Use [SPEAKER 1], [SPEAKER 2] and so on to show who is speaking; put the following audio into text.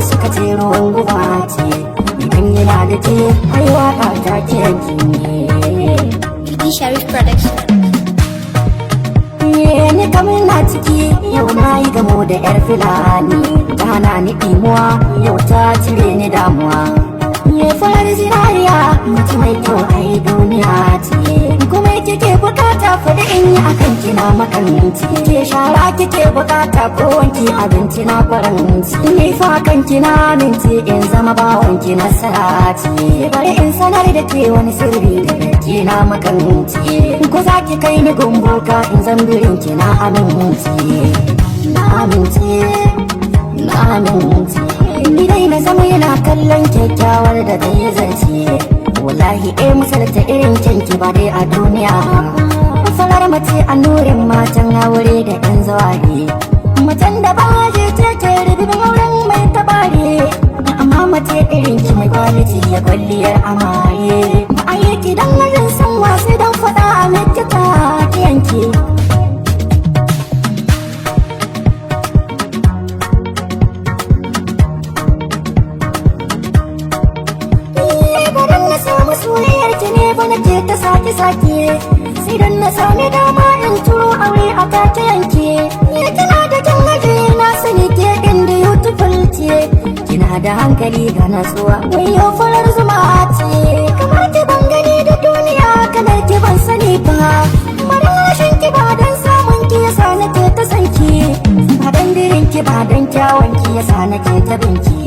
[SPEAKER 1] Suka ce ruwan guba ce. Idan yana da ke, ai waka ta ke yanki.
[SPEAKER 2] PD Sharif Production.
[SPEAKER 1] Ni kamar na ciki, yau na yi gamo da yar Fulani. Ta hana ni ɗimuwa, yau ta cire ni damuwa. Ye farar zinariya, mace mai kyau ai duniya ce. Kuma kike bukata, faɗi in yi akan kina makanci. Ke shara kike bukata ko wanki, abinci na faranci. Ni fa kan kina amince, in zama bawan ki nasara ce. Bari in sanar da ke wani sirri da ke na makanci. Ko za ki kai ni gumboka, in zambirin ki na amince. Na amince, na amince. Ni dai na zama yana kallon kyakkyawar da ta yi zance. Wallahi eh, misalta irin kyanki ba dai a duniya. Farar mace a nurin matan aure da yan zawari. Macen da ba je ce ke ribibin auren mai tabare. Amma mace irin ki mai quality ya kwalliyar amare. Ba a yi ki dan harin san wasu dan faɗa a miki ta yanke. Baran na samu soyayyar ki ne ba nake ta sake sake, sai dan na sami dama in turo aure a take yanke. Ni kina da kin aje, na sani ke din da beautiful ce. Kina da hankali ga natsuwa, wayo farar zuma ce. Kamar ki ban gani da duniya, kalar ki ban sani ba. Maran rashin ki ba dan samun ki yasa nake ta san ki. Ba dan dirin ki ba, dan kyawun ki yasa nake ta binki.